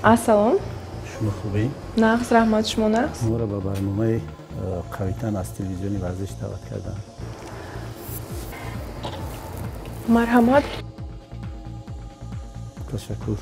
Ассалом. Шумо хубед? Нағз, раҳмат, шумо нағз? Моро ба барномаи Қавитан аз телевизиони варзиш даъват карданд. Марҳамат. Ташаккур.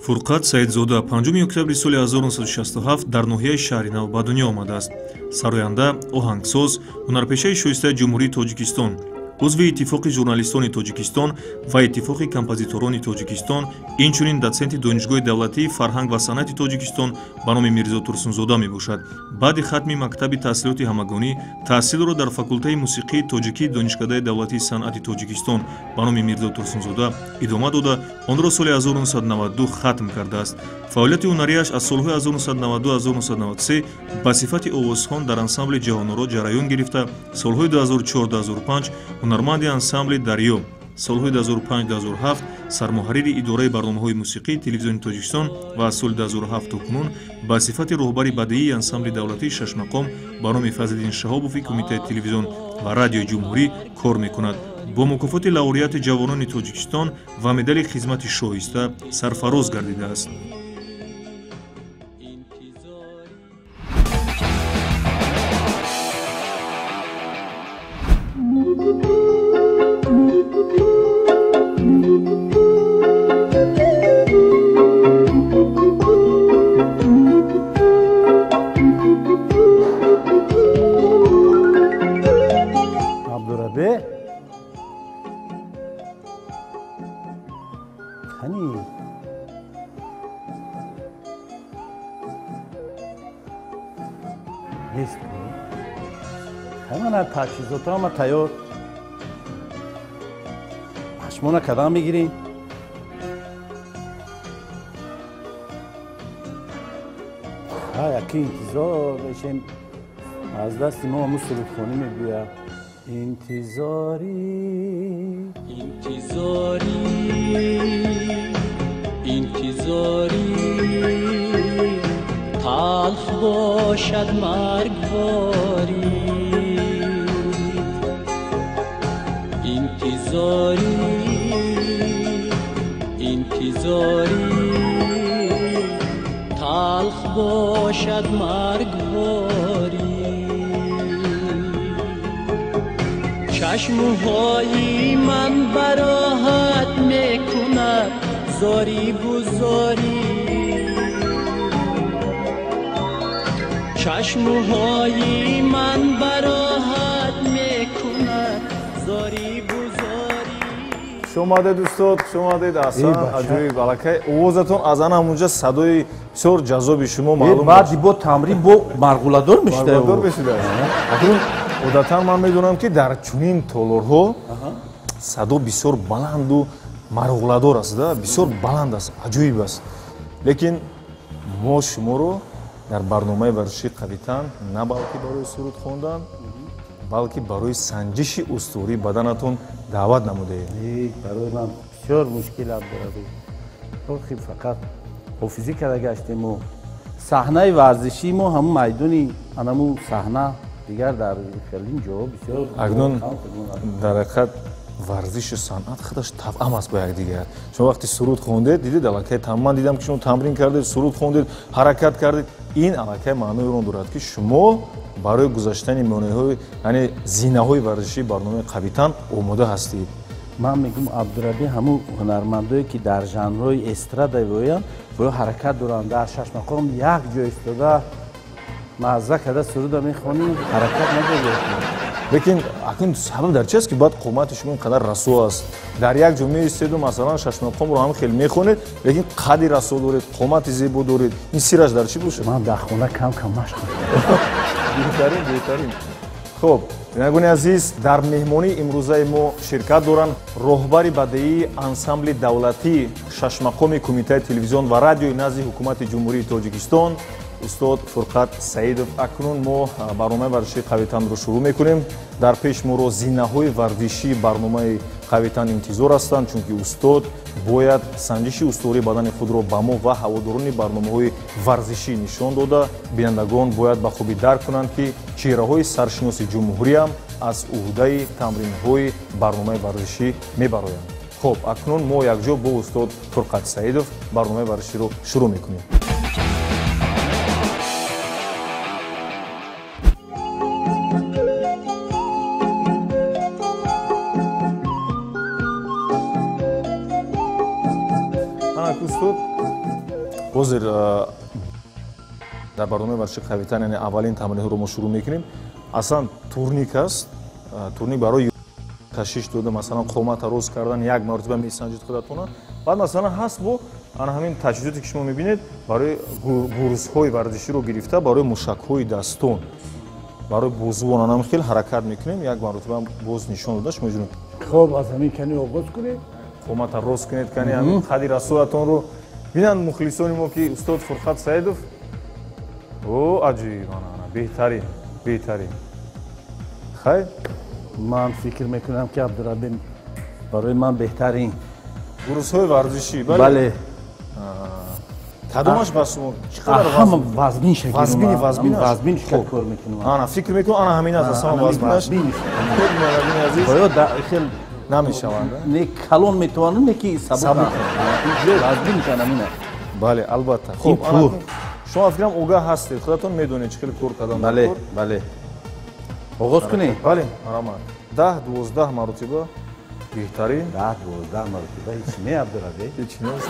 Фурқат Саидзода 5 октябри соли 1967 дар ноҳияи Шаҳринав ба дунё омадааст. Сароянда, оҳангсоз, ҳунарпешаи шоистаи Ҷумҳурии Тоҷикистон, узви Иттифоқи журналистони Тоҷикистон ва Иттифоқи композиторони Тоҷикистон, инчунин дотсенти Донишгоҳи давлатии фарҳанг ва санъати Тоҷикистон ба номи Мирзо Турсунзода мебошад. Баъди хатми мактаби таҳсилоти ҳамагонӣ таҳсилро дар факултаи мусиқии тоҷикии Донишкадаи давлатии санъати Тоҷикистон ба номи Мирзо Турсунзода идома дода, онро соли 1992 хатм кардааст. Фаъолияти ҳунарияш аз солҳои 1992-1993 ба сифати овозхон дар ансамбли Ҷаҳоноро ҷараён гирифта, солҳои 2004-2005 ҳунарманди ансамбли Дарё, солҳои 2005-2007 сармуҳаррири идораи барномаҳои мусиқии телевизиони Тоҷикистон ва аз соли 2007 то кунун ба сифати роҳбари бадеии ансамбли давлатии шашмақом ба номи Фазлиддин Шаҳобови Кумитаи телевизион ва радиои ҷумҳурӣ кор мекунад. Бо мукофоти лауреати ҷавонони Тоҷикистон ва медали хизмати шоиста сарфароз гардидааст. Таҷҳизотро ҳама тайёр. Пашмона кадам мегирем? Яки интизор мешем, аз дасти мо ҳамун сурудхонӣ мегӯяд. Интизорӣ, интизорӣ, интизорӣ, талх бошад маргворӣ. Интизорӣ, интизорӣ, талх бошад маргворӣ. Чашмҳои ман бароҳат мекунад зорӣ бузорӣ. Чашмҳои ман бароҳат мекунад зорӣ. Хуш омадед, устод, хуш омадед. Аслан аҷоиб, аллакай овозатон аз ана ҳамунҷа садои бисёр ҷаззоби шумо маълум. Баъди бо тамрин бо марғуладор мешудадор мешудааст. Акнун одатан ман медонам, ки дар чунин толорҳо садо бисёр баланду марғуладор аст, бисёр баланд аст, аҷоиб аст. Лекин мо шуморо дар барномаи варзишии Қавитан на балки барои суруд хондан, балки барои санҷиши устувории баданатон даъват намудаем. Барои ман бисёр мушкил, Абдурабӣ. Охи фақат ҳофизӣ карда гаштему саҳнаи варзишии мо ҳамун майдони анамун саҳна, дигар дар хелин ҷо бисёр. Акнун дар ҳақиқат варзишу санъат худаш тавъам аст бо якдигар. Шумо вақте суруд хондед, дидед аллакай ман дидам, ки шумо тамрин кардед, суруд хондед, ҳаракат кардед. Ин аллакай маънои он дорад, ки шумо барои гузаштани монеаҳои, яъне зинаҳои варзишии барномаи Қавитан омода ҳастед. Ман мегӯм, Абдурабӣ, ҳамун ҳунармандое, ки дар жанрҳои эстрада воянд, бояд ҳаракат доранд. Дар шашмақом як ҷо истода мазза карда суруда мехонӣ, ҳаракат надоред. Лекин акнун сабаб дар чи аст, ки баъд қомати шумо ин қадар расо аст? Дар як ҷо меистеду масалан шашмақомро ҳам хеле мехонед, лекин қади расо доред, қомати зебо доред. Ин сираш дар чӣ бошад? Ман дар хона кам кам машқ мекунам. Беҳтарин, беҳтарин. Хуб, бинандагони азиз, дар меҳмонии имрӯзаи мо ширкат доранд роҳбари бадеии ансамбли давлатии шашмақоми Кумитаи телевизион ва радиои назди Ҳукумати Ҷумҳурии Тоҷикистон устод Фурқат Саидов. Акнун мо барномаи варзишии Қавитанро шурӯъ мекунем. Дар пеш моро зинаҳои варзишии барномаи Қавитан интизор ҳастанд, чунки устод бояд санҷиши устувории бадани худро ба мо ва ҳаводорони барномаҳои варзишӣ нишон дода, бинандагон бояд ба хубӣ дарк кунанд, ки чеҳраҳои саршиноси ҷумҳуриям аз уҳдаи тамринҳои барномаи варзишӣ мебароянд. Хуб, акнун мо якҷо бо устод Фурқат Саидов барномаи варзиширо шурӯъ мекунем. Устод, ҳозир дар барномаи варзиши Қавитан, яъне аввалин тамринҳоро мо шурӯъ мекунем. Аслан турник аст. Турник барои кашиш дода, масалан қомата рост кардан, як маротиба месанҷид худатона. Баъд масалан ҳаст бо ана ҳамин таҷҳизоте ки шумо мебинед барои гурзҳои варзиширо гирифта, барои мушакҳои дастон, барои бозувон анам хел ҳаракат мекунем. Як маротиба боз нишон дода шумо ҷуноб. Хоб, аз ҳамин кани оғоз кунед. Қомата рост кунед, кани ҳамин қади расоятонро бинанд мухлисони мо, ки устод Фурқат Саидов о аҷоиб, ана беҳтарин, беҳтарин. Хайр, ман фикр мекунам, ки Абдураббӣ барои ман беҳтарин гурӯҳҳои варзишӣ. Бале. Кадомаш ба шумо чӣ қадар ҳама вазмин шакл? Вазмини, вазмин, вазмин шакл кор мекунам. Ана фикр мекунам, ана ҳамин аст ҳама вазминаш. Азиз, бояд хел намешаванд. Не калон метавонам, не ки сабук. Вазмин ҳамин аст. Бале, албатта. Хуб, ана шумо фикрам огаҳ ҳастед, худатон медонед чӣ хел кор кардан. Бале, бале. Оғоз кунем? Бале, марҳамат. 10-12 маротиба беҳтарин. 10-12 маротиба ҳеч не, Абдураббӣ? Ҳеч нест.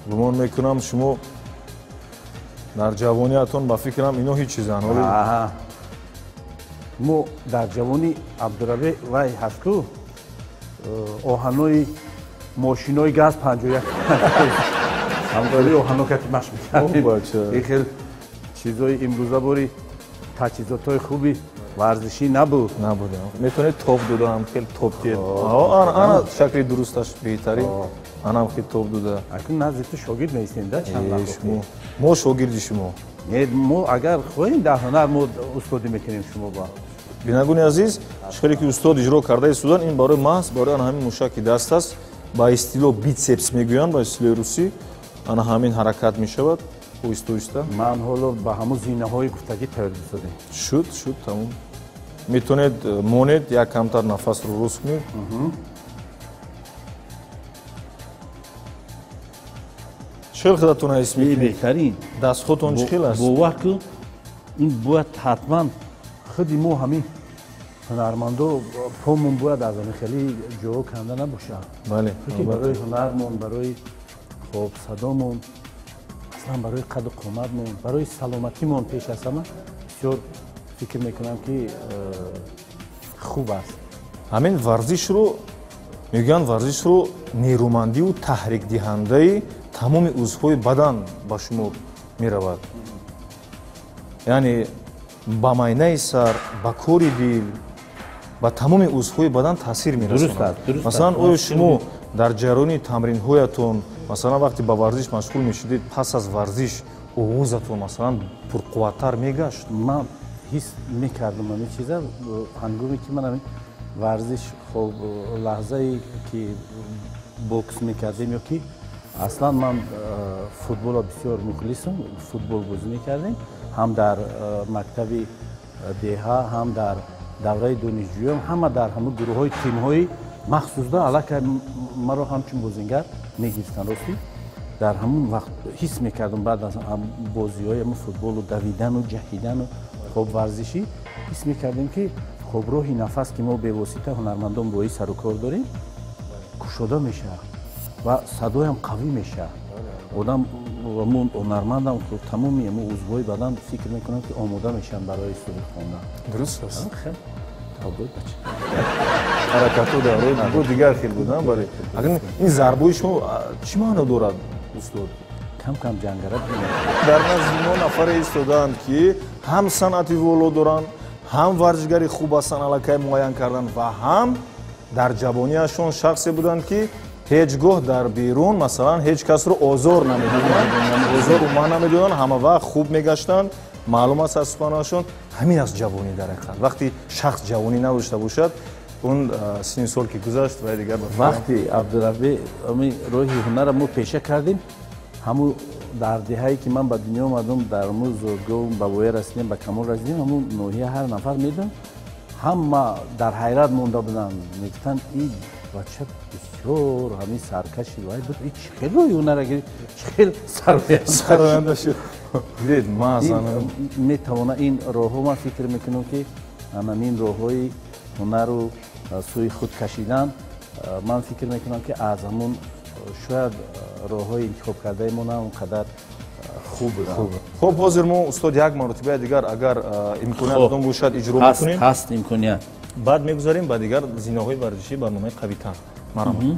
Гумон мекунам шумо дар ҷавониятон ба фикрам ино ҳеч чизанд. Мо дар ҷавонӣ, Абдураббӣ, вай ҳастку оҳанои мошинои газ 51 ҳамқоли оҳано кати машқ мекардем. Ин хел чизои имрӯза бори таҷҳизотҳои хуби варзишӣ набуд. Набуд. Метавонед топ дода, ҳам хел топ диҳед. Ана шакли дурусташ беҳтарин. Анам хел топ дода. Акнун назди ту шогирд меистем да чанд вақт. Шумо мо шогирди шумо. Не, мо агар хоҳем дар ҳунар мо устодӣ мекунем шумо ба. Бинандагони азиз, хеле ки устод иҷро карда истодан, ин барои маҳз барои ана ҳамин мушаки даст аст. Ба истилоҳ битсепс мегӯянд, ба истилоҳи русӣ. Ана ҳамин ҳаракат мешавад оҳиста оҳиста. Ман ҳоло ба ҳамун зинаҳои гуфтагӣ тайёр бисозем. Шуд, шуд, тамом. Метавонед монед, як камтар нафасро рост кунед. Чӣ хел худатон ҳис мекунед? Беҳтарин. Дастхотон чӣ хел аст? Бовар кун, ин бояд ҳатман худи мо ҳамин ҳунармандо помон бояд аз ҳамин хеле ҷоҳо канда набошад. Бале. Барои ҳунармон, барои хоб садомон, аслан барои қаду қоматмон, барои саломатимон пеш аз ҳама бисёр фикр мекунам, ки хуб аст. Ҳамин варзишро мегӯянд, варзишро нерӯмандиву таҳрикдиҳандаи тамоми узвҳои бадан ба шумор меравад. Яъне ба майнаи сар, ба кори дил, ба тамоми узвҳои бадан таъсир мерасонад. Масалан, оё шумо дар ҷараёни тамринҳоятон, масалан вақте ба варзиш машғул мешудед, пас аз варзиш овозатон масалан пурқувваттар мегашт? Ман ҳис мекардам ҳамин чиза ҳангоме ки ман ҳамин варзиш, хоб лаҳзае ки бокс мекардем ё ки аслан ман футболро бисёр мухлисам, футбол бозӣ мекардем ҳам дар мактаби деҳа, ҳам дар давраи донишҷӯям, ҳама дар ҳамун гурӯҳҳои тимҳои махсусда аллакай маро ҳамчун бозингар мегирифтанд. Ростӣ дар ҳамун вақт ҳис мекардам баъд аз бозиҳои ҳамун футболу давидану ҷаҳидану хоб варзишӣ ҳис мекардем, ки хоб роҳи нафас, ки мо бевосита ҳунармандон бо ин сару кор дорем, кушода мешавад ва садоям қавӣ мешавад. Одам ҳунармандам тамоми ҳамун узвҳои бадан фикр мекунам, ки омода мешаванд барои суруд хондан. Дуруст аст. Ҳаракатҳо дар бо дигар хел буданд. Бале. Агар ин зарбои шумо чӣ маъно дорад, устод? Кам-кам ҷангара. Дар назди мо нафаре истодаанд, ки ҳам санъати воло доранд, ҳам варзишгари хуб ҳастанд, аллакай муайян карданд, ва ҳам дар ҷавониашон шахсе буданд, ки ҳеҷ гоҳ дар берун масалан ҳеҷ касро озор намедоданд, озор умуман намедоданд, ҳама вақт хуб мегаштанд. Маълум аст аз суханашон, ҳамин аст ҷавонӣ дар ҳақиқат. Вақте шахс ҷавонӣ надошта бошад, Он синни сол ки гузашт ва дигар вақти Абдураби ами роҳи ҳунарро мо пеша кардем, ҳамун дар деҳае ки ман ба дунё омадам, дар мо зодгоҳ ба воя расидем, ба камол расидем, ҳамун ноҳия ҳар нафар медон, ҳама дар ҳайрат монда буданд, мегуфтанд ин бача бисёр ҳамин саркаши вай буд, ин чӣ хел роҳи ҳунарро гирифт, чӣ хел сароянда шуд. Дидед, метавона ин роҳҳо, ман фикр мекунам ки ҳамин роҳҳои ҳунару сӯи худ кашидан, ман фикр мекунам ки аз ҳамун шояд роҳҳои интихоб кардаи мо на он қадар хуб буданд. Хуб, ҳозир мо устод як маротибаи дигар агар имконият дон бошад иҷро мекунем. Ҳаст имконият. Баъд мегузарем ба дигар зинаҳои варзишии барномаи қавитан. Марҳамат.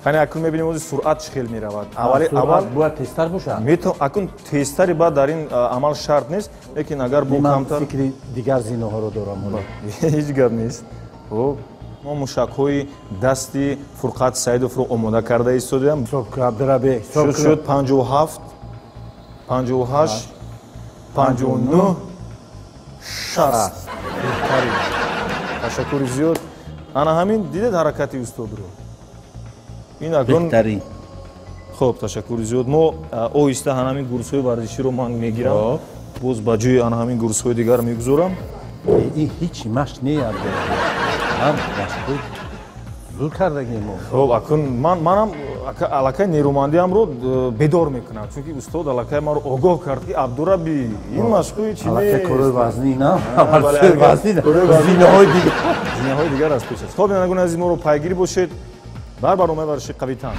Қани акнун мебинем ози суръат чӣ хел меравад. Аввал бояд тезтар бошад. Акнун тезтари баъд дар ин амал шарт нест, лекин агар бо камтар фикри дигар зинаҳоро дорам. Ҳеҷ гап нест. Хуб, мо мушакҳои дасти Фурқат Саидовро омода карда истодаем. Шуд 57, 58, 59, 60. Ташаккури зиёд. Ана ҳамин дидед ҳаракати устодро. Ин акнун беҳтарин. Хуб, ташаккури зиёд. Мо оҳиста ҳамин гурсҳои варзиширо ман мегирам, боз ба ҷои ана ҳамин гурсҳои дигар мегузорам. Ин ҳеҷ машқ не, ман машқҳои зур кардагим. Хуб, акнун манам аллакай нерӯмандиамро бедор мекунам, чунки устод аллакай маро огоҳ кард ки Абдураби ин машқҳои чи нест. Корои вазнӣ на, зинаҳои дигар, зинаҳои дигар аз пеш аст. Хуб, бинандагони азиз, моро пайгирӣ бошед дар барномаи варзишии қавитан.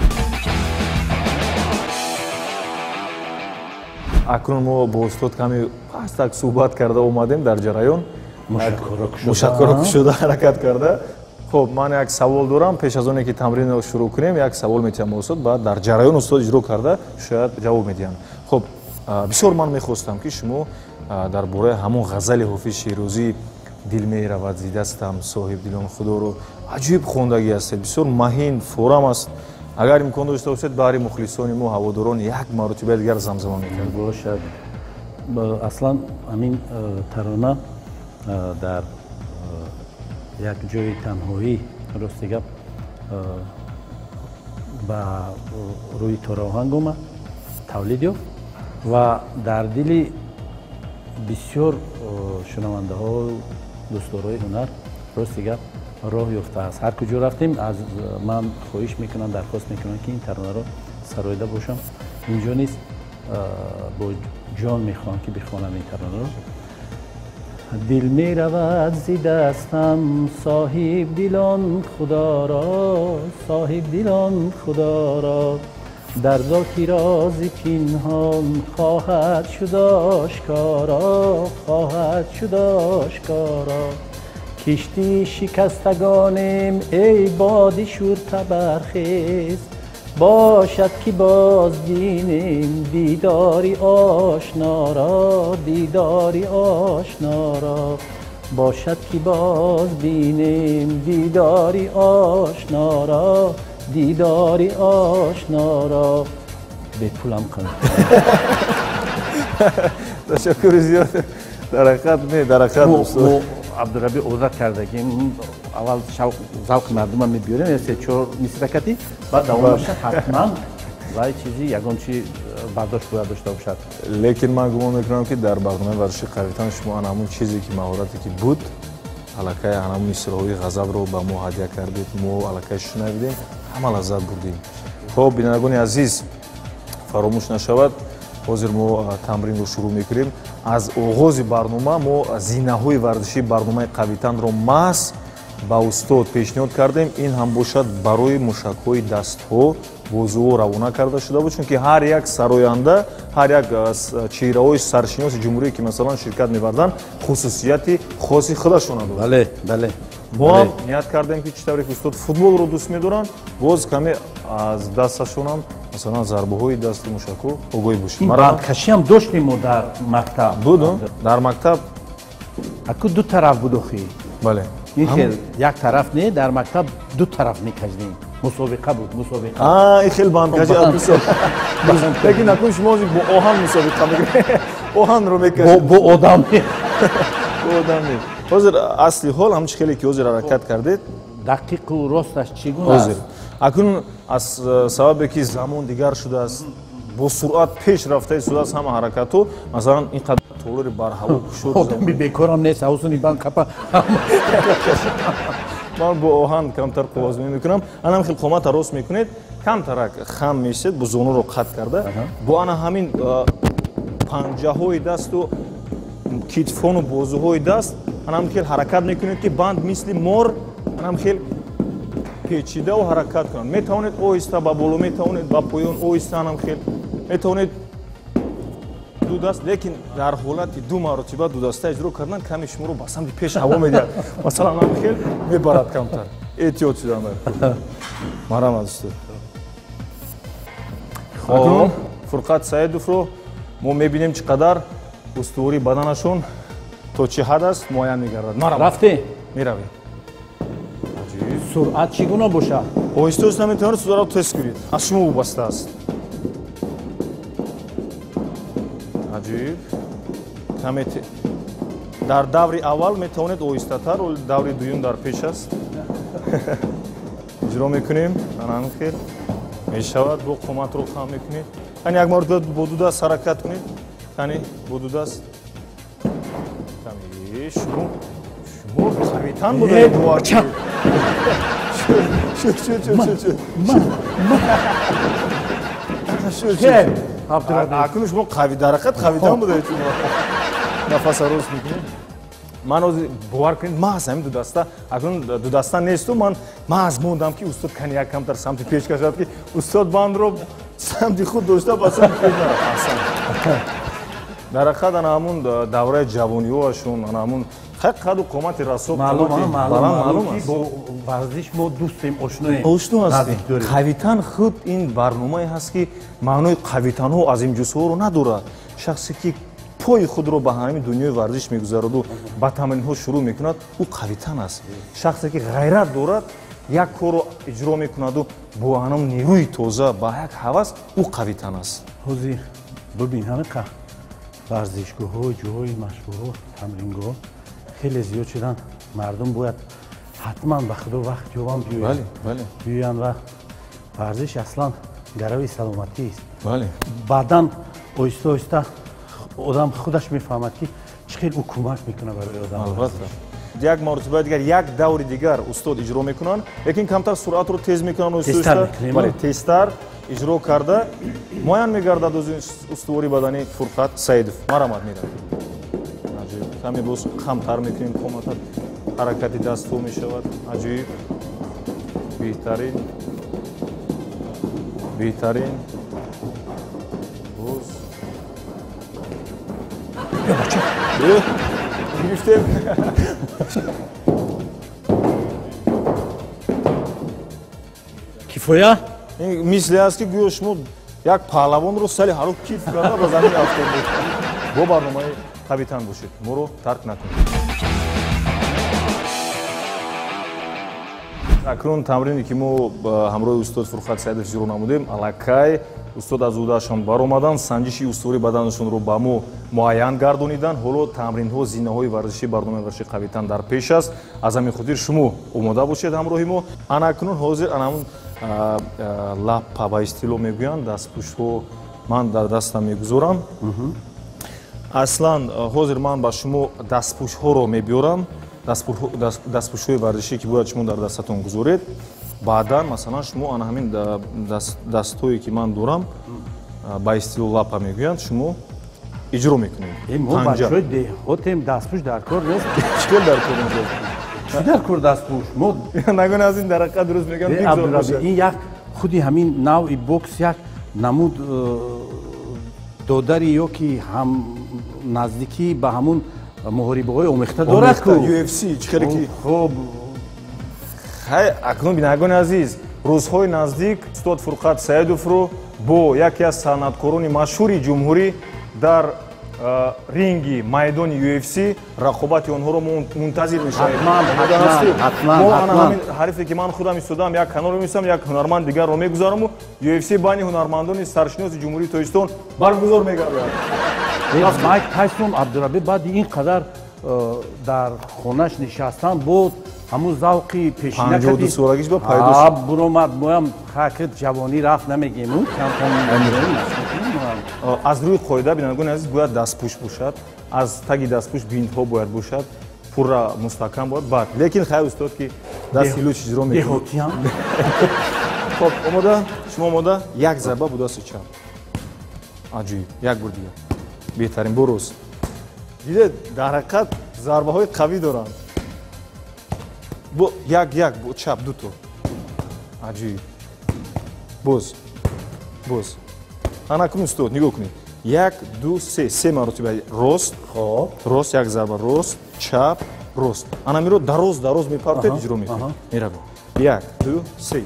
Акнун мо бо устод каме пастак суҳбат карда омадем дар ҷараён мушакҳоро кушода ҳаракат карда. Хуб, ман як савол дорам. Пеш аз оне ки тамринро шурӯъ кунем, як савол метиҳам устод, баъд дар ҷараён устод иҷро карда шояд ҷавоб медиҳанд. Хуб, бисёр ман мехостам ки шумо дар бораи ҳамон ғазали Ҳофиз Шерозӣ дил меравад зи дастам соҳибдилон худоро аҷиб хондагӣ ҳастед, бисёр маҳин форам аст. Агар имкон дошта бошед, баҳри мухлисони мо, ҳаводорон як маротиба дигар замзама мекард. Бошад. Аслан ҳамин тарона дар як ҷои танҳоӣ, рости гап, ба рӯи тораоҳанг омад, тавлид ёфт ва дар дили бисёр шунавандаҳо, дӯстдорои ҳунар, рости гап, роҳ ёфтааст. Ҳар куҷо рафтем, аз ман хоҳиш мекунам, дархост мекунам ки ин таронаро сароида бошам. Инҷо низ бо ҷон мехоҳам ки бихонам ин таронаро. Дил меравад зи дастам соҳибдилон худоро, соҳибдилон худоро, дар зоки рози пинҳон хоҳад шуд ошкоро, хоҳад шуд ошкоро. Кишти шикастагонем эй боди шуртабархез, бошад ки боз бинем дидори ошноро, дидори ошноро, бошад ки боз бинем дидори ошноро, дидори ошноро. Бепулам кун. Ташаккури зиёд. Дар ҳақиқат не, дар ҳақиқат Абдураби одат кардагим, аввал завқи мардума мебиёрем, се-чор мисракати, баъд давомаша ҳатман вай чизи ягон чи бардошт бояд дошта бошад. Лекин ман гумон мекунам ки дар барномаи варзиши қавитан шумо ана ҳамун чизе ки маҳорате ки буд, аллакай ана ҳамун мисраҳои ғазабро ба мо ҳадя кардед, мо аллакай шунавидем, ҳама лаззат бурдем. Хуб, бинандагони азиз, фаромӯш нашавад, ҳозир мо тамринро шурӯъ мекунем. Аз оғози барнома мо зинаҳои варзишии барномаи қавитанро маҳз ба устод пешниҳод кардем. Ин ҳам бошад барои мушакҳои дастҳо, бозуҳо равона карда шуда буд, чунки ҳар як сароянда, ҳар як чеҳраҳои саршиноси ҷумҳурие ки масалан ширкат мебарданд, хусусияти хоси худашона дорад. Бале, бале. Мо ҳам ният кардем ки чӣ тавре ки устод футболро дӯст медоранд, боз каме аз дасташонам масалан зарбаҳои дасти мушакҳо огоҳӣ бошем. Бандкашиам доштем мо дар мактаб. Буд? Дар мактаб? Аку ду тараф буд охи. Бале. Ин хел як тараф не, дар мактаб ду тараф мекашидем. Мусобиқа буд, мусобиқа. Ин хел бандкаши аз ду сол. Лекин акун шумо бо оҳан мусобиқа мекунед. Оҳанро мекашед. Бо одам не. Бо одам не. Ҳозир асли ҳол ҳамчи хеле ки ҳозир ҳаракат кардед, Дақиқу росташ чӣ гуна аст? Акнун аз сабабе ки замон дигар шудааст, бо суръат пеш рафта истодааст ҳама ҳаракатҳо, масалан ин қадар толори барҳаво кушод. Одами бекорам нест, ҳавсуни банд қапа. Ман бо оҳан камтар қуввазмӣ мекунам. Анам хел қомата рост мекунед, камтарак хам мешед, бо зонуро қат карда, бо ана ҳамин панҷаҳои дасту китфону бозуҳои даст анам хел ҳаракат мекунед, ки банд мисли мор анам хел печидаву ҳаракат кунад. Метавонед оҳиста ба боло, метавонед ба поён оҳиста, анам хел метавонед ду даст, лекин дар ҳолати ду маротиба дудаста иҷро кардан каме шуморо ба самти пеш ҳаво медиҳад. Масалан, анам хел мебарад камтар. Эҳтиёт шудан. Марҳамат, устод. Акнун Фурқат Саидовро мо мебинем, чӣ қадар устувории баданашон то чӣ ҳад аст, муайян мегардад. Рафтем? Меравем. Суръат чӣ гуна бошад? Оҳиста оҳиста метавонед суръатро тест кунед, аз шумо вобаста аст. Аҷиб. Каме дар даври аввал метавонед оҳистатар, даври дуюм дар пеш аст. Иҷро мекунем, анам хел мешавад, бо қоматро хам мекунед. Кани як маротиба бо ду даст ҳаракат кунед. Кани бо ду даст. Ками шумо қавитан будаед, бовар кунед. Акнун шумо қави дар ҳақиқат қавитан будаед. Нафаса рост мекунед. Ман ҳозир бовар кунед, маҳз ҳамин дудаста, акнун дудаста несту, ман маҳз мондам, ки устод кани як камтар самти пеш кашад, ки устод бандро самти худ дошта ба самти пеш нарав. Аҳсан. Дар ҳақиқат ана ҳамун давраи ҷавониҳоашон, ана ҳамун қаду қомати расо маълум аст. Бо варзиш мо дӯстем, ошноем. Ошно ҳастем. Қавитан худ ин барномае ҳаст, ки маънои қавитанҳо азимҷусҳоро надорад. Шахсе ки пои худро ба ҳамин дунёи варзиш мегузараду ба тамринҳо шурӯъ мекунад, ӯ қавитан аст. Шахсе ки ғайрат дорад, як корро иҷро мекунаду бо ҳамон нерӯи тоза, ба як ҳавас, ӯ қавитан аст. Ҳозир бибин, ҳамиқа варзишгоҳҳо, ҷоҳои машҳурҳо, тамрингоҳҳо хеле зиёд шуданд. Мардум бояд ҳатман ба худо вақт ёбанд, биёянд ва варзиш аслан гарави саломатист. Баъдан оҳиста оҳиста одам худаш мефаҳмад, ки чӣ хел ӯ кӯмак мекунад барои одам. Албатта. Як маротиба дигар, як даври дигар устод иҷро мекунанд, лекин камтар суръатро тез мекунанд, оҳиста оҳиста тезтар иҷро карда муайян мегардад устувори бадани Фурқат Саидов. Марҳамат, меравем. Каме боз хамтар мекунем қомата, ҳаракати дастҳо мешавад. Аҷоиб. Беҳтарин. Беҳтарин. Боз. Гирифтем. Кифоя? Ин мисле аст, ки гӯё шумо як паҳлавонро сари ҳаро киф карда ба замин афтодед. Бо барномаи қавитан бошед, моро тарк накунед. Акнун тамрине ки мо ҳамроҳи устод Фурқат Саидов иҷро намудем, аллакай устод аз ӯҳдаашон баромаданд, санҷиши устувори баданашонро ба мо муайян гардониданд. Ҳоло тамринҳо, зинаҳои варзиши барномаи варзиши қавитан дар пеш аст. Аз ҳамин хотир шумо омода бошед ҳамроҳи мо. Ана акнун ҳозир ана ҳамун лаппа ба истилоҳ мегӯянд, дастпӯшҳо ман дар дастам мегузорам. Аслан ҳозир ман ба шумо дастпӯшҳоро мебиёрам, дастпӯшҳои варзишӣ, ки бояд шумо дар дастатон гузоред. Баъдан масалан шумо ана ҳамин дастҳое ки ман дорам, ба истилоҳ лапа мегӯянд, шумо иҷро мекунед. Мо бачаҳои деҳотем, дастпӯш дар кор нест. Чӣ кор дар кор нест? Чӣ дар кор дастпӯш? Мо нагӯн аз ин дар ҳақиқат дуруст мегӯям. Ин як худи ҳамин навъи бокс як намуд додари ё ки ҳам наздикӣ ба ҳамун муҳорибаҳои омехта дорад ку UFC чӣ хеле ки хоб. Хай, акнун бинандагони азиз, рӯзҳои наздик устод Фурқат Саидовро бо яке аз санъаткорони машҳури ҷумҳурӣ дар ринги майдони UFC рақобати онҳоро мо мунтазир мешавем. Мо ана ҳамин ҳарифе ки ман худам истодам, як канорро меистам, як ҳунарманд дигарро мегузараму UFC байни ҳунармандони саршиноси ҷумҳурии Тоҷикистон баргузор мегардад. Майк Тайсон Абдураби баъди ин қадар дар хонаш нишастан бо Ҳамун завқи пешина 52 солагиш ба пайдо шуд. Буромад, моям хаки ҷавонӣ рафт намегем. Аз рӯи қоида, бинандагони азиз, бояд дастпӯш бошад, аз таги дастпӯш бинтҳо бояд бошад, пурра мустаҳкам бояд. Баъд лекин хайр, устод, ки дасти луч иҷро мекунад. Хоб, омода? Шумо омода? Як зарба бо дасти чап. Аҷоиб, як бор дигар. Беҳтарин, бо рост. Дидед, дар ҳақиқат зарбаҳои қавӣ доранд. Бо як як бо чап дуто. Аҷоиб. Боз. Боз. Ана кун, устод, нигоҳ кунед. 1 2 3, се маротиба рост. Хоб. Рост, як зарба рост, чап, рост. Ана миро дароз дароз мепартед, иҷро мекунед. Меравем. 1 2 3.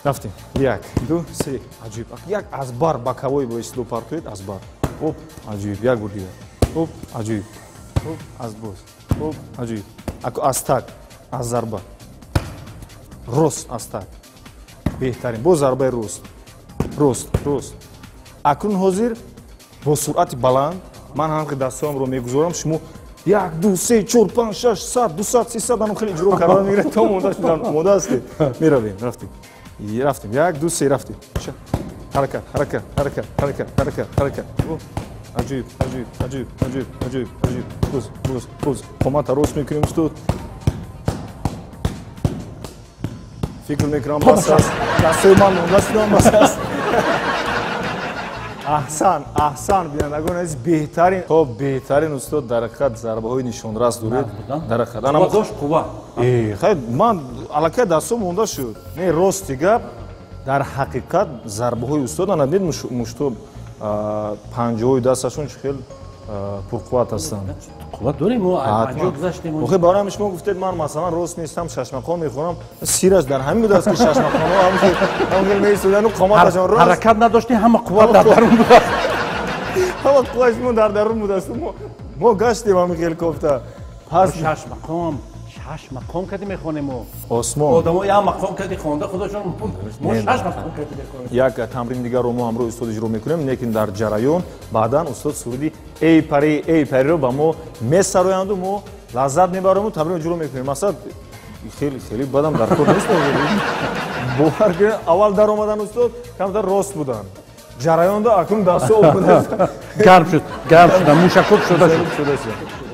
Рафтем. 1 2 3. Аҷоиб. Як аз бар боковой бо истило партоед, аз бар. Оп, аҷоиб. Як бор дигар. Оп, аҷоиб. Оп, аз боз. Оп, аҷоиб. Аз так, аз зарба. Рост аз так. Беҳтарин. Боз зарбаи рост. Рост, рост. Акнун ҳозир бо суръати баланд ман ҳамқи дастҳоямро мегузорам, шумо 1 2 3 4 5 6 7 200 300 анам хеле иҷро кардан мегирад то монда шудан. Омода ҳастед? Меравем, рафтем. Рафтем. 1 2 3, рафтем. Ҳаракат, ҳаракат, ҳаракат, ҳаракат, ҳаракат, ҳаракат. Аҷоиб, аҷоиб, аҷоиб, аҷоиб, аҷоиб, аҷоиб. Боз, боз, боз. Қомата рост мекунем, устод. Фикр мекунам бас аст. Дастҳои ман монда шудан бас аст. Аҳсан, аҳсан, бинандагони азиз, беҳтарин. Хоб, беҳтарин, устод, дар ҳақиқат зарбаҳои нишонрас доред. Дар ҳақиқат. Қувва дошт, қувва. Хайр, ман аллакай дастҳо монда шуд. Не, рости гап, дар ҳақиқат зарбаҳои устод, ана дид мушто панҷаҳои дасташон чӣ хел пурқувват ҳастанд. Қувват дорем, мо панҷоҳ гузаштем. Охе, барои ҳамин шумо гуфтед ман масалан рост нестам, шашмақом мехонам. Сираш дар ҳамин будааст ки шашмақомҳо ҳамхел меистодану қоматашон рост. Ҳаракат надоштем, ҳама қувват дар дарун будааст. Ҳама қувваи шумо дар дарун будааст. Мо гаштем ҳамин хел кофта. Пас шашмақом, шаш мақом кади мехонем мо. Осмон. Одамо як мақом кади хонда худашон, мо шаш мақом кади мехонем. Як тамрин дигарро мо ҳамроҳи устод иҷро мекунем, лекин дар ҷараён баъдан устод суруди эй пари, эй париро ба мо месароянду мо лаззат мебарему тамрин иҷро мекунем. Масалан, хеле хеле бадам дар кор нест. Бовар кунед, аввал даромадан устод камтар рост буданд. Ҷараёнда акнун дастҳо омода. Гарм шуд, гарм шуд, мушакоб шуда шуд.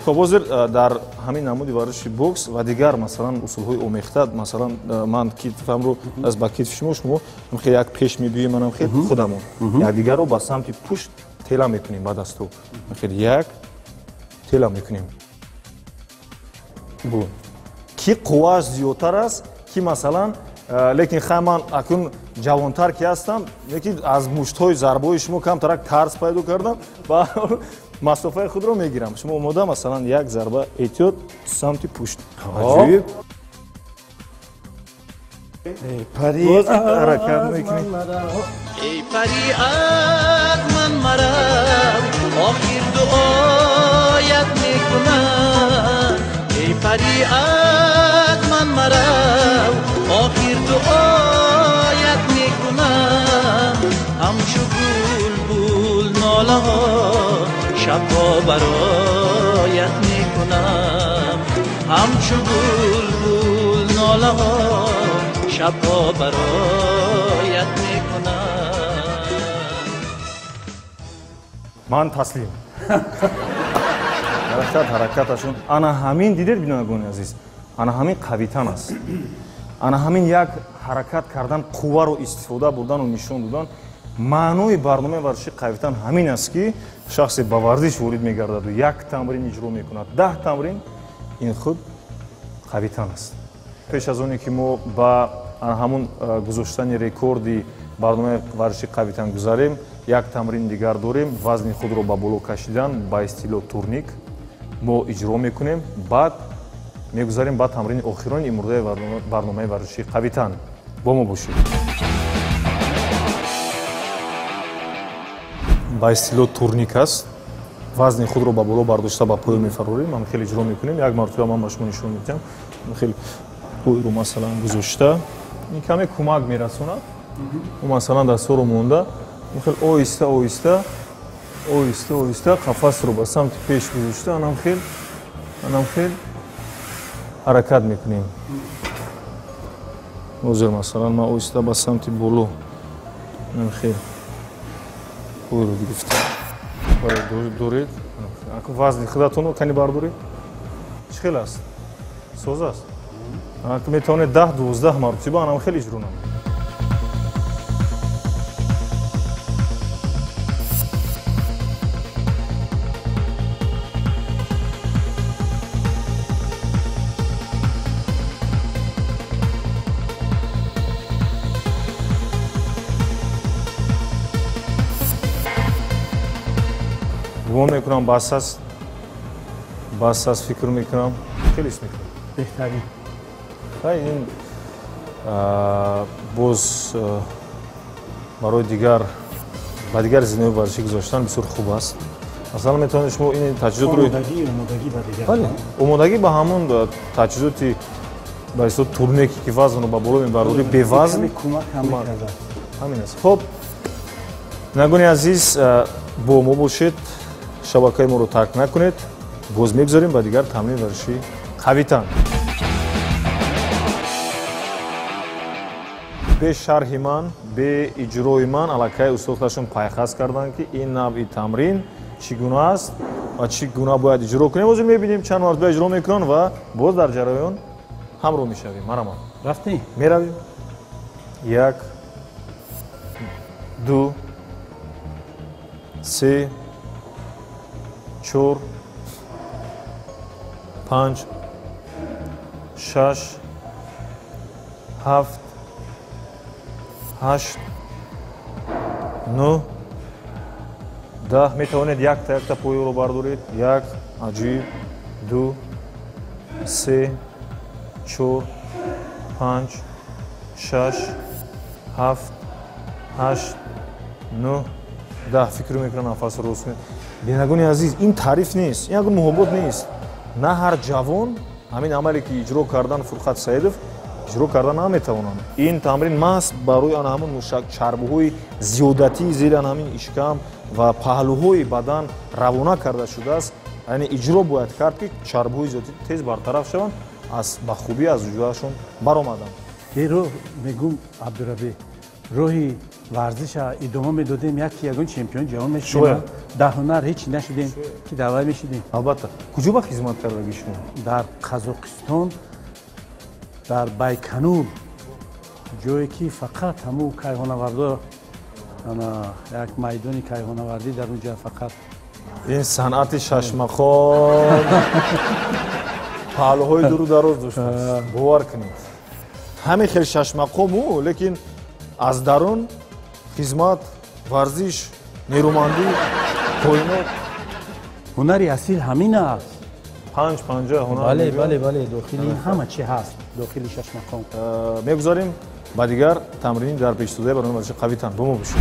Хоб, ҳозир дар ҳамин намуди варзиши бокс ва дигар масалан усулҳои омехта, масалан ман китфамро аз ба китфи шумо, шумо хел як пеш мебиёем, манам хел худамон якдигарро ба самти пушт тела мекунем ба дастҳо. Хел як тела мекунем. Ки қуввааш зиёдтар аст, ки масалан, лекин хай ман акнун ҷавонтар ки ҳастам, лекин аз муштҳои зарбаҳои шумо камтарак тарс пайдо кардам ва масофаи худро мегирам. Шумо омода? Масалан, як зарба эҳтиёт самти пушт. Аҷоиб. Боз ҳаракат мекунем. Эй пари, аз ман марав, охир дуоят мекунам. Эй пари, аз ман марав, охир дуоят мекунам. Ҳамчу булбул нолаҳо шабҳо бароят мекунам. Ҳамчу булбул нолаҳо шабҳо бароят мекунам. Ман таслим. Ҳаракат, ҳаракаташон. Ана ҳамин дидед, бинандагони азиз, ана ҳамин қавитан аст. Ана ҳамин як ҳаракат кардан, қувваро истифода бурдану нишон додан. Маънои барномаи варзиши қавитан ҳамин аст, ки шахсе ба варзиш ворид мегардаду як тамрин иҷро мекунад, 10 тамрин, ин худ қавитан аст. Пеш аз оне ки мо ба ҳамун гузоштани рекорди барномаи варзиши қавитан гузарем, як тамрин дигар дорем, вазни худро ба боло кашидан, ба истилоҳ турник мо иҷро мекунем, баъд мегузарем ба тамрини охирони имрӯзаи барномаи варзиши қавитан. Бо мо бошед. Ба истилоҳ турник аст. Вазни худро ба боло бардошта ба поё мефарорем. Ман хеле иҷро мекунем. Як маротиба ман ба шумо нишон медиҳам. Хеле пойро масалан гузошта, ин каме кӯмак мерасонад. Ӯ масалан дастҳоро монда, хеле оҳиста оҳиста оҳиста оҳиста қафасро ба самти пеш гузошта, анам хел, анам хел. ҳаракат мекунем. Ҳозир масалан ман оҳиста ба самти боло хел пойро гирифта доред. Вазни худатонро кани бардоред. Чӣ хел аст? Соз аст? Метавонед 10-12 маротиба анам хеле иҷро намоед. Гумон мекунам бас аст. Бас аст, фикр мекунам. Хеле ҳис мекунам. Беҳтарин. Ин боз барои дигар ба дигар зинаҳои варзишӣ гузоштан бисёр хуб аст. Масалан метавонед шумо ин таҷҳизотро омодагӣ ба дигар. Бале, омодагӣ ба ҳамон таҷҳизоти ба ҳисоб турнеке ки вазнро ба боло мебарорӣ бевазн кӯмак ҳам мекарда. Ҳамин аст. Хуб, бинандагони азиз, бо мо бошед, шабакаи моро тарк накунед. Боз мегузорем ба дигар тамрини варзишӣ қавитан. Бе шарҳи ман, бе иҷрои ман аллакай устодашон пайхас карданд, ки ин навъи тамрин чӣ гуна аст ва чӣ гуна бояд иҷро кунем. Ҳозир мебинем чанд маротиба иҷро мекунанд ва боз дар ҷараён ҳамроҳ мешавем. Марҳамат. Рафтем? Меравем. 1, 2, 3, 4, 5, 6, 7, 8, 9, 10. Метавонед якта якта поёро бардоред. 1, аҷиб, 2, 3, 4, 5, 6, 7, 8, 9, 10. Фикр мекунам нафасро рост кунед. Бинандагони азиз, ин таъриф нест, ин ягон муҳобот нест. На ҳар ҷавон ҳамин амале ки иҷро кардан Фурқат Саидов иҷро кардан наметавонанд. Ин тамрин маҳз барои ана ҳамон мушак чарбҳои зиёдатии зери ана ҳамин ишкам ва паҳлӯҳои бадан равона карда шудааст. Яъне иҷро бояд кард, ки чарбҳои зиёдатӣ тез бартараф шаванд, аз ба хубӣ аз ҳуҷраашон баромаданд. Роҳ мегум Абдурабӣ, роҳи варзиша идома медодем, яки ягон чемпион ҷаҳон мешудем. Дар ҳунар ҳеҷ нашудем, ки даъва мешудем. Албатта. Куҷо ба хизмат кардаги шумо? Дар Қазоқистон, дар Байканур, ҷое ки фақат ҳамун кайҳонавардо, як майдони кайҳонавардӣ дар он ҷо фақат. Ин санъати шашмақом паҳлӯҳои дуру дароз доштааст. Бовар кунед. Ҳамин хел шашмақому, лекин аз дарун хизмат, варзиш, нерӯмандӣ, коинот. Ҳунари асил ҳамин аст. 5 панҷа ҳунар. Бале, бале, бале, дохили ин ҳама чи ҳаст, дохили шашмақом. Мегузарем ба дигар тамрини дар пешистодаи барномаи варзиши қавитан. Бо мо бошед.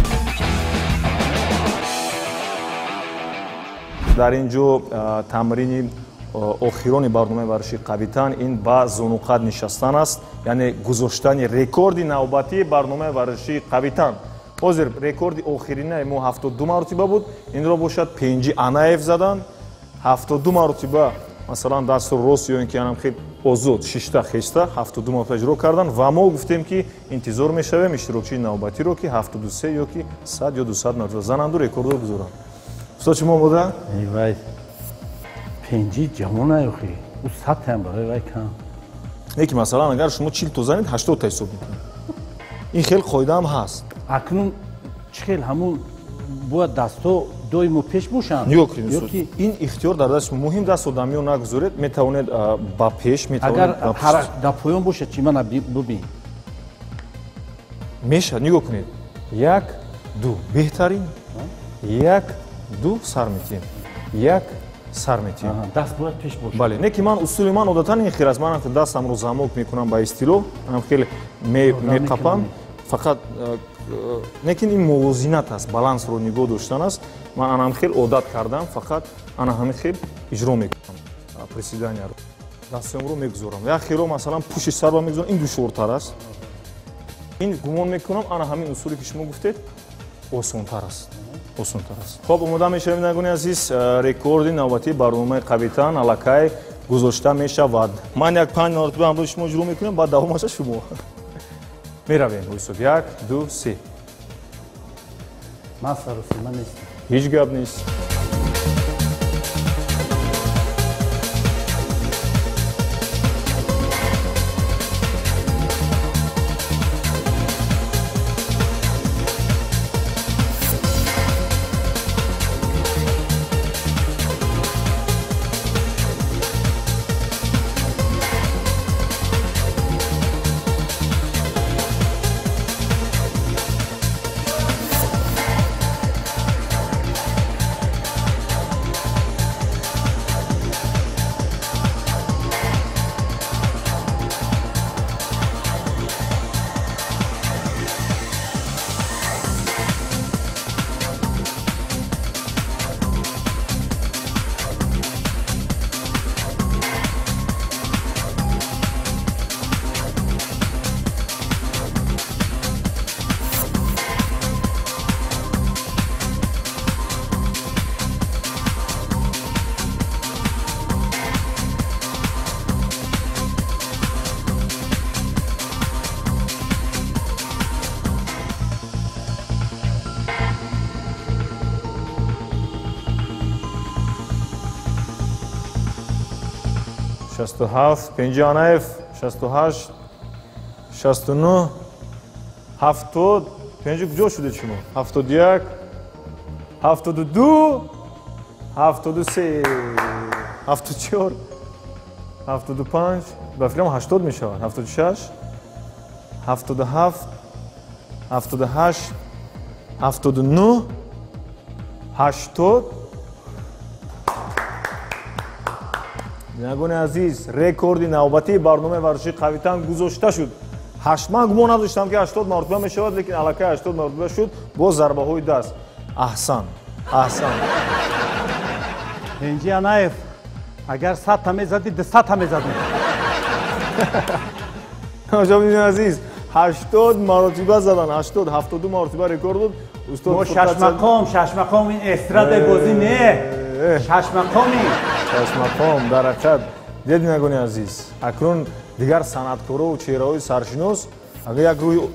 Дар ин ҷо тамрини охирони барномаи варзиши қавитан ин ба зонуқад нишастан аст, яъне гузоштани рекорди навбатии барномаи варзиши қавитан. Ҳозир рекорди охиринаи мо 72 маротиба буд, инро бошад Пенҷи Анаев задан. 72 маротиба, масалан, дастро рост ё ин ки анам хел озод шишта хеста 72 маротиба иҷро кардан ва мо гуфтем, ки интизор мешавем иштирокчии навбатиро, ки 73 ё ки 100 ё 200 маротиба зананду рекордро гузоранд. Устод, шумо омода? Вай, Пенҷи ҷавон охи, ӯ 100 ҳам барои вай кам. Не ки масалан агар шумо 40 то занед, 80 та ҳисоб мекунед. Ин хел қоида ҳам ҳаст. Акнун чӣ хел ҳамун бояд дастҳо доимо пеш бошанд? Нигоҳ кунед, устод, ин ихтиёр дар даст шумо. Муҳим даст одамиё нагузоред, метавонед ба пеш, метавонед ба пушт. Агар дар поён бошад, чӣ мана бубин? Мешавад, нигоҳ кунед. 1, 2, беҳтарин. 1, 2, сар метиҳем. 1, сар метиҳем. Даст бояд пеш бошад. Бале, не ки ман усули ман одатан ин хел аст. Ман дастамро замок мекунам ба истилоҳ, ам хеле меқапам. Фақат лекин ин мувозинат аст, балансро нигоҳ доштан аст. Ман анам хел одат кардам, фақат ана ҳамин хел иҷро мекунам приседанияро. Дастамро мегузорам. Як хело масалан пушти сарро мегузорам, ин душвортар аст. Ин гумон мекунам ана ҳамин усуле ки шумо гуфтед осонтар аст. Осонтар аст. Хоб, омода мешавем, бинандагони азиз, рекорди навбатии барномаи қавитан аллакай гузошта мешавад. Ман як 5 маротиба ҳамроҳи шумо иҷро мекунем, баъд давомаша шумо. Меравем ҳисоб 1, 2, 3. Ман саросима нестам. Ҳеҷ гап нест. Шасту ҳафт, Пенҷи Анаев, 68, 69, 70, Пенҷи куҷо шудед шумо? 71, 72, 73, 74, 75, ба фикрам 80 мешавад, 76, 77, 78, 79, 80. Бинандагони азиз, рекорди навбатии барномаи варзишии Қавитан гузошта шуд. Ман гумон надоштам ки 80 маротиба мешавад, лекин аллакай 80 маротиба шуд бо зарбаҳои даст. Аҳсан, аҳсан. Пенҷи Анаев, агар 100 та мезадӣ, 200 та мезадӣ. Тамошобинони азиз, 80 маротиба задан, 80, 72 маротиба рекорд буд. Устод Мо шашмақом, шашмақом ин эстрадаи бозӣ не. Шашмақоми. Шашмақом, дар ҳақиқат. Дидед, бинандагони азиз, акнун дигар санъаткорову чеҳраҳои саршинос агар як рӯи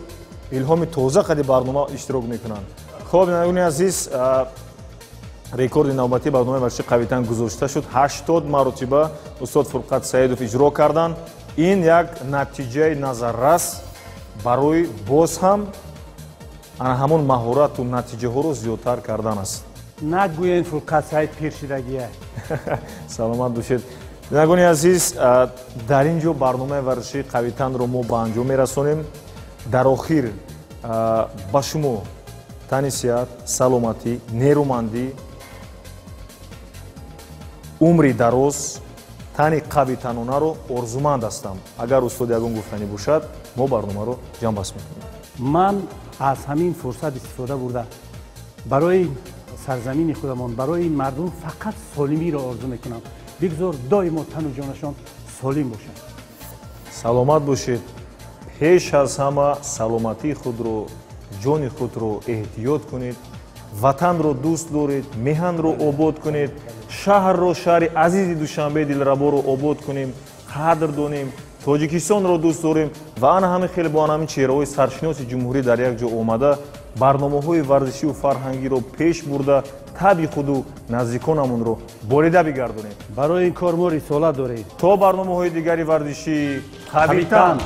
илҳоми тоза қади барнома иштирок мекунанд. Хоб, бинандагони азиз, рекорди навбатии барномаи варзишии Қавитан гузошта шуд. 80 маротиба устод Фурқат Саидов иҷро карданд. Ин як натиҷаи назаррас барои боз ҳам ана ҳамон маҳорату натиҷаҳоро зиёдтар кардан аст. Нагӯен Фурқат Саид пир шидагия. Саломат бошед. Бинандагони азиз, дар ин ҷо барномаи варзишии Қавитанро мо ба анҷом мерасонем. Дар охир ба шумо тани сиҳат, саломатӣ, нерӯмандӣ, умри дароз, тани қавитанонаро орзуманд ҳастам. Агар устод ягон гуфтанӣ бошад, мо барномаро ҷамъбаст мекунем. Ман аз ҳамин фурсат истифода бурда барои сарзамини худамон, барои мардум фақат солимиро орзу мекунам. Бигзор доимо тану ҷонашон солим бошад. Саломат бошед. Пеш аз ҳама саломатии худро, ҷони худро эҳтиёт кунед, ватанро дӯст доред, меҳанро обод кунед, шаҳрро, шаҳри азизи Душанбе дилраборо обод кунем, қадр донем, Тоҷикистонро дӯст дорем ва ана ҳамин хеле бо ана ҳамин чеҳраҳои саршиноси ҷумҳурӣ дар як ҷо омада барномаҳои варзишию фарҳангиро пеш бурда табъи худу наздиконамонро болида бигардонем. Барои ин кор мо рисолат дорем. То барномаҳои дигари варзишии Қавитан.